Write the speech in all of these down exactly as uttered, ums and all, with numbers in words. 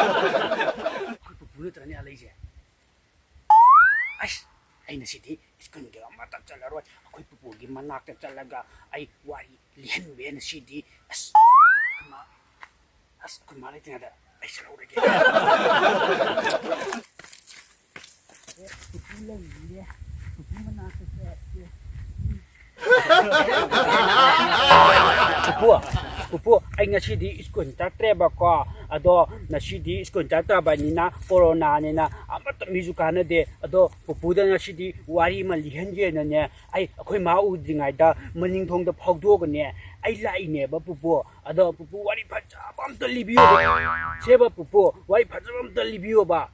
ꯑꯩꯈꯣꯏ ꯄꯨꯄꯨ ꯅꯠꯇ꯭ꯔꯅꯦ ꯑꯥ ꯂꯩꯁꯦ? ꯑꯁ, ꯑꯩ ꯉꯁꯤꯗꯤ ꯁ꯭ꯀꯨꯜꯒ ꯑꯃꯠꯇ ꯆꯠꯂꯔꯣꯏ꯫ ꯑꯩꯈꯣꯏ ꯄꯨꯄꯨꯒꯤ ꯃꯅꯥꯛꯇ ꯆꯠꯂꯒ ꯑꯩ ꯋꯥꯔꯤ ꯂꯤꯍꯟꯕ ꯌꯥꯏ ꯉꯁꯤꯗꯤ꯫ ꯑꯁ, ꯃꯥ, ꯑꯁ, ꯑꯩꯈꯣꯏ ꯃꯥ ꯂꯩꯇ꯭ꯔꯤꯉꯩꯗ ꯑꯩ ꯆꯠꯍꯧꯔꯒꯦ꯫ ꯑꯦ, ꯄꯨꯄꯨ ꯂꯩꯔꯤꯌꯦ꯫ ꯄꯨꯄꯨ ꯃꯅꯥꯛꯇ ꯆꯠꯀꯦ꯫ ꯄꯨꯄꯨ, ꯄꯨꯄꯨ, ꯑꯩ ꯉꯁꯤꯗꯤ ꯁ꯭ꯀꯨꯜ ꯆꯠꯇ꯭ꯔꯦꯕꯀꯣ꯫ ꯑꯗꯣ ꯉꯁꯤꯗꯤ ꯁ꯭ꯀꯨꯜ ꯆꯠꯇꯕꯅꯤꯅ, ꯀꯣꯔꯣꯅꯥꯅꯤꯅ ꯑꯃꯠꯇ ꯃꯤꯁꯨ ꯀꯥꯟꯅꯗꯦ꯫ ꯑꯗꯣ ꯄꯨꯄꯨꯗ ꯉꯁꯤꯗꯤ ꯋꯥꯔꯤ ꯑꯃ ꯂꯤꯍꯟꯒꯦꯅꯅꯦ, ꯑꯩ ꯑꯩꯈꯣꯏ ꯃꯥ ꯎꯗ꯭ꯔꯤꯉꯩꯗ ꯃꯅꯤꯡ ꯊꯣꯡꯗ ꯐꯥꯎꯗꯣꯛꯑꯒꯅꯦ, ꯑꯩ ꯂꯥꯛꯏꯅꯦꯕ ꯄꯨꯄꯨ꯫ ꯑꯗꯣ ꯄꯨꯄꯨ, ꯋꯥꯔꯤ ꯐꯖꯕ ꯑꯝꯇ ꯂꯤꯕꯤꯌꯣꯕ꯫ ꯁꯦꯕ ꯄꯨꯄꯨ, ꯋꯥꯔꯤ ꯐꯖꯕ ꯑꯝꯇ ꯂꯤꯕꯤꯌꯣꯕ꯫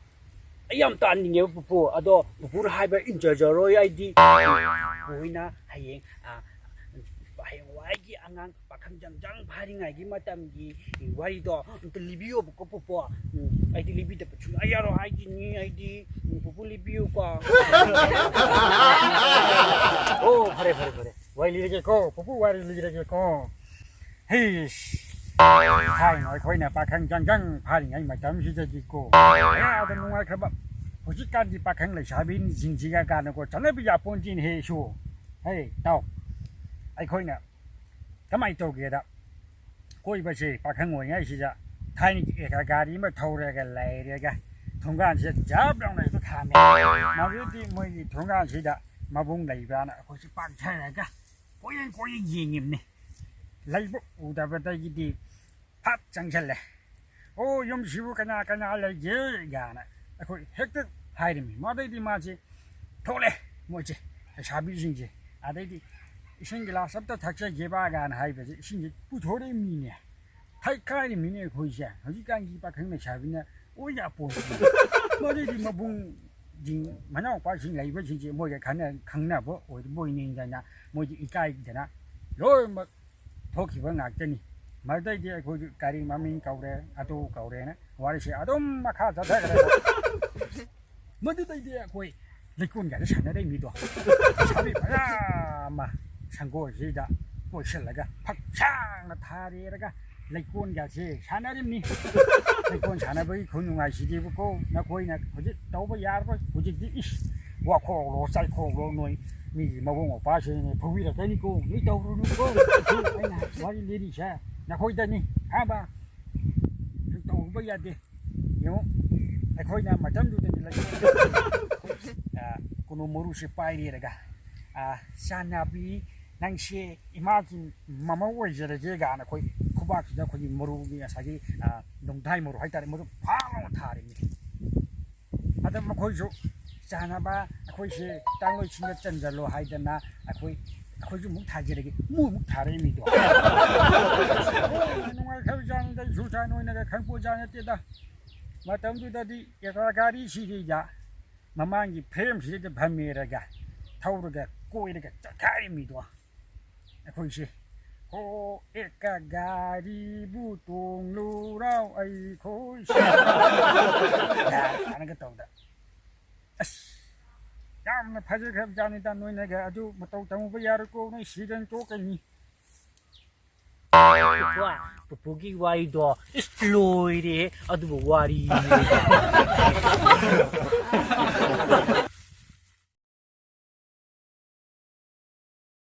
ꯑꯩ ꯌꯥꯝ ꯇꯥꯅꯤꯡꯉꯦꯕ ꯄꯨꯄꯨ꯫ ꯑꯗꯣ ꯄꯨꯄꯨꯅ ꯍꯥꯏꯕ ꯏꯟꯖꯖꯔꯣꯏ ꯑꯩꯗꯤ꯫ ꯄꯨꯄꯨ ꯍꯣꯏꯅ ꯍꯌꯦꯡ, ꯑ, ꯍꯌꯦꯡꯋꯥꯏꯒꯤ ꯑꯉꯥꯡ ꯄꯥꯈꯪ ꯖꯪꯖꯪ ꯐꯥꯔꯤꯉꯩꯒꯤ ꯃꯇꯝꯒꯤ ꯋꯥꯔꯤꯗꯣ ꯑꯝꯇ ꯂꯤꯕꯤꯌꯣꯕꯀꯣ ꯄꯨꯄꯨ꯫ ꯎꯝ, ꯑꯩꯗꯤ ꯂꯤꯕꯤꯗꯕ ꯁꯨꯡꯌꯥ ꯌꯥꯔꯣꯏ ꯍꯥꯏꯒꯤꯅꯤ ꯑꯩꯗꯤ꯫ ꯎꯝ, ꯄꯨꯄꯨ ꯂꯤꯕꯤꯌꯨꯀꯣ꯫ ꯑꯣ, ꯐꯔꯦ, ꯐꯔꯦ, ꯐꯔꯦ꯫ ꯋꯥꯔꯤ ꯂꯤꯔꯒꯦꯀꯣ, ꯄꯨꯄꯨ ꯋꯥꯔꯤ ꯂꯤꯔꯒꯦꯀꯣ꯫ ꯍꯤꯁ! ꯊꯥꯏꯅ ꯑꯩꯈꯣꯏꯅ ꯄꯥꯈꯪ ꯖꯪꯖꯪ ꯐꯥꯔꯤꯉꯩ ꯃꯇꯝꯁꯤꯗꯗꯤꯀꯣ, ꯀꯌꯥꯗ ꯅꯨꯡꯉꯥꯏꯈ꯭ꯔꯕ꯫ ꯍꯧꯖꯤꯛꯀꯥꯟꯒꯤ ꯄꯥꯈꯪ ꯂꯩꯁꯥꯕꯤꯁꯤꯡꯁꯤꯒ ꯀꯥꯟꯅꯀꯣ, ꯆꯠꯅꯕ ꯌꯥꯄꯣꯟꯇꯦꯅꯦꯍꯦ ꯁꯨ꯫ ꯍꯦ, ꯇꯥꯎ꯫ ꯑꯩꯈꯣꯏꯅ ꯀꯃꯥꯏꯅ ꯇꯧꯒꯦꯗ, ꯀꯣꯏꯕꯁꯦ ꯄꯥꯈꯪ ꯑꯣꯏꯔꯤꯉꯩꯁꯤꯗ ꯊꯥꯏꯅꯒꯤ ꯑꯦꯀꯥ ꯒꯥꯔꯤ ꯑꯃ ꯊꯧꯔꯒ ꯂꯩꯔꯒ ꯊꯣꯡꯒꯥꯟꯁꯤꯗ ꯖꯥꯞ ꯂꯥꯎꯅ ꯍꯦꯛꯇ ꯈꯥꯝꯃꯦ꯫ ꯃꯗꯨꯗꯤ ꯃꯣꯏꯒꯤ ꯊꯣꯡꯒꯥꯟꯁꯤꯗ ꯃꯕꯨꯡ ꯂꯩꯕ꯭ꯔꯥꯅ ꯑꯩꯈꯣꯏꯁꯦ ꯄꯥꯛꯊꯔꯒ ꯀꯣꯏꯌꯦꯡ ꯀꯣꯏꯌꯦꯡ ꯌꯦꯡꯉꯤꯕꯅꯤ꯫ ꯂꯩꯕ ꯎꯗꯕꯗꯒꯤꯗꯤ ꯐꯠ ꯆꯪꯁꯜꯂꯦ꯫ "ꯑꯣ, ꯌꯨꯝꯁꯤꯕꯨ ꯀꯅꯥ ꯀꯅꯥ ꯂꯩꯒꯦ?" ꯀꯥꯏꯅ ꯑꯩꯈꯣꯏ ꯍꯦꯛꯇ ꯍꯥꯏꯔꯝꯃꯤ꯫ ꯃꯗꯩꯗꯤ ꯃꯥꯁꯦ ꯊꯣꯛꯂꯛꯑꯦ, ꯃꯣꯏꯁꯦ, ꯂꯩꯁꯥꯕꯤꯁꯤꯡꯁꯦ꯫ ꯑꯗꯩꯗꯤ, "ꯏꯁꯤꯡ ꯒꯤꯂꯥꯁ ꯑꯝꯇ ꯊꯛꯆꯒꯦꯕ" ꯀꯥꯏꯅ ꯍꯥꯏꯕꯁꯦ, ꯏꯁꯤꯡꯁꯦ ꯄꯨꯊꯣꯔꯛꯏ ꯃꯤꯅꯦ꯫ ꯊꯛ ꯀꯥꯏꯔꯤ ꯃꯤꯅꯦ ꯑꯩꯈꯣꯏꯁꯦ꯫ ꯍꯧꯖꯤꯛꯀꯥꯟꯒꯤ ꯄꯥꯈꯪ ꯂꯩꯁꯥꯕꯤꯅ ꯑꯣꯏ ꯌꯥꯄꯣꯟꯇꯦ꯫ ꯃꯗꯩꯗꯤ ꯃꯕꯨꯡꯁꯤꯡ, ꯃꯅꯥꯎꯄꯥꯁꯤꯡ ꯂꯩꯕꯁꯤꯡꯁꯦ ꯃꯣꯏꯒ ꯈꯟꯅ-, ꯈꯪꯅꯕ ꯑꯣꯏꯕꯣꯏ ꯅꯤꯡꯗꯅ ꯃꯣꯏꯗꯤ ꯏꯀꯥꯏꯗꯅ ꯂꯣꯏꯅꯃꯛ ꯊꯣꯛꯈꯤꯕ ꯉꯥꯛꯇꯅꯤ꯫ ꯃꯗꯨꯗꯩꯗꯤ ꯑꯩꯈꯣꯏꯁꯨ ꯀꯔꯤ ꯃꯃꯤꯡ ꯀꯧꯔꯦ, ꯑꯗꯨ ꯀꯧꯔꯦꯅ ꯋꯥꯔꯤꯁꯦ ꯑꯗꯨꯝ ꯃꯈꯥ ꯆꯠꯊꯈ꯭ꯔꯦ꯫ ꯃꯗꯨꯗꯩꯗꯤ ꯑꯩꯈꯣꯏ ꯂꯩꯀꯣꯟꯒꯗ ꯁꯥꯟꯅꯔꯛꯏ ꯃꯤꯗꯣ꯫ ꯂꯩꯁꯥꯕꯤ ꯃꯌꯥꯝ ꯑꯃ ꯁꯪꯒꯣꯏꯁꯤꯗ ꯀꯣꯏꯁꯤꯜꯂꯒ ꯐꯛ ꯁꯥꯡꯅ ꯊꯥꯔꯦꯔꯒ ꯂꯩꯀꯣꯟꯒꯁꯦ ꯁꯥꯟꯅꯔꯤꯕꯅꯤ꯫ ꯂꯩꯀꯣꯟ ꯁꯥꯟꯅꯕꯒꯤ ꯈꯨꯅꯨꯡꯉꯥꯏꯁꯤꯗꯤꯕꯀꯣ, ꯅꯈꯣꯏꯅ ꯍꯧꯖꯤꯛ ꯇꯧꯕ ꯌꯥꯔꯔꯣꯏ꯫ ꯍꯧꯖꯤꯛꯇꯤ ꯏꯁ, ꯋꯥꯈꯣꯛꯂꯣ ꯆꯥꯏꯈꯣꯛꯂꯣ, ꯅꯣꯏ ꯃꯤꯒꯤ ꯃꯕꯨꯡ ꯃꯧꯄ꯭ꯋꯥꯁꯤꯡꯅ ꯐꯨꯕꯤꯔꯛꯀꯅꯤꯀꯣ, ꯃꯤ ꯇꯧꯔꯨꯅꯨꯀꯣ꯫ ꯑꯩꯅ ꯋꯥꯔꯤ ꯂꯤꯔꯤꯁꯦ ꯅꯈꯣꯏꯗꯅꯤ, ꯈꯪꯉꯕ? ꯇꯧꯕ ꯌꯥꯗꯦ꯫ ꯌꯦꯡꯉꯨ, ꯑꯩꯈꯣꯏꯅ ꯃꯇꯝꯗꯨꯗꯗꯤ ꯂꯩ-, ꯑ, ꯀꯣꯅꯨ ꯃꯔꯨꯁꯦ ꯄꯥꯏꯔꯦꯔꯒ, ꯑ, "ꯆꯥꯟꯅꯕꯤ, ꯅꯪꯁꯦ ꯏꯃꯥꯒꯤ ꯃꯃꯧ ꯑꯣꯏꯖꯔꯒꯦ" ꯀꯥꯏꯅ ꯑꯩꯈꯣꯏ ꯈꯨꯕꯥꯛꯁꯤꯗ ꯑꯩꯈꯣꯏꯒꯤ ꯃꯔꯨꯒꯤ ꯉꯁꯥꯏꯒꯤ, ꯑ, ꯅꯣꯡꯗꯥꯏ ꯃꯔꯨ ꯍꯥꯏꯇꯥꯔꯦ, ꯃꯗꯨ ꯐꯥꯛ ꯂꯥꯎꯅ ꯊꯥꯔꯤꯅꯤ꯫ ꯑꯗ ꯃꯈꯣꯏꯁꯨ ꯆꯥꯟꯅꯕ ꯑꯩꯈꯣꯏꯁꯦ ꯇꯥꯡꯂꯣꯏꯁꯤꯡꯗ ꯆꯟꯖꯜꯂꯣ ꯍꯥꯏꯗꯅ ꯑꯩꯈꯣꯏ, ꯑꯩꯈꯣꯏꯁꯨ ꯑꯃꯨꯛ ꯊꯥꯖꯔꯒꯦ, ꯃꯣꯏ ꯑꯃꯨꯛ ꯊꯥꯔꯛꯏ ꯃꯤꯗꯣ꯫ ꯅꯨꯡꯉꯥꯏꯈ꯭ꯔꯕꯖꯥꯠꯅꯤꯗ, ꯏꯁꯨ ꯆꯥ ꯅꯣꯏꯅꯒ ꯈꯪꯄꯣꯠ ꯖꯥꯠ ꯅꯠꯇꯦꯗ꯫ ꯃꯇꯝꯗꯨꯗꯗꯤ ꯑꯦꯛꯀꯥ ꯒꯥꯔꯤꯁꯤꯗꯩꯗ ꯃꯃꯥꯡꯒꯤ ꯐ꯭ꯔꯦꯝꯁꯤꯗꯩꯗ ꯐꯝꯃꯦꯔꯒ ꯊꯧꯔꯒ ꯀꯣꯏꯔꯒ ꯆꯠꯈꯥꯏꯔꯤꯃꯤꯗꯣ꯫ ꯑꯩꯈꯣꯏꯁꯦ, "ꯍꯣ, ꯑꯦꯛꯀꯥ ꯒꯥꯔꯤꯕꯨ ꯇꯣꯡꯂꯨꯔꯥꯎ ꯑꯩꯈꯣꯏꯁꯦ" ꯀꯥꯏꯅꯒ ꯇꯧꯗ꯫ ꯑꯁ, ꯌꯥꯝꯅ ꯐꯖꯈ꯭ꯔꯕ ꯖꯥꯠꯅꯤꯗ꯫ ꯅꯣꯏꯅꯒ ꯑꯗꯨ ꯃꯇꯧ ꯇꯝꯃꯨꯕ ꯌꯥꯔꯣꯏꯀꯣ, ꯅꯣꯏ ꯁꯤꯗꯅ ꯇꯣꯛꯀꯅꯤ꯫ ꯄꯨꯄꯨ, ꯄꯨꯄꯨꯒꯤ ꯋꯥꯔꯤꯗꯣ ꯏꯁ ꯂꯣꯏꯔꯦ, ꯑꯗꯨꯕꯨ ꯋꯥꯔꯤꯅꯦ꯫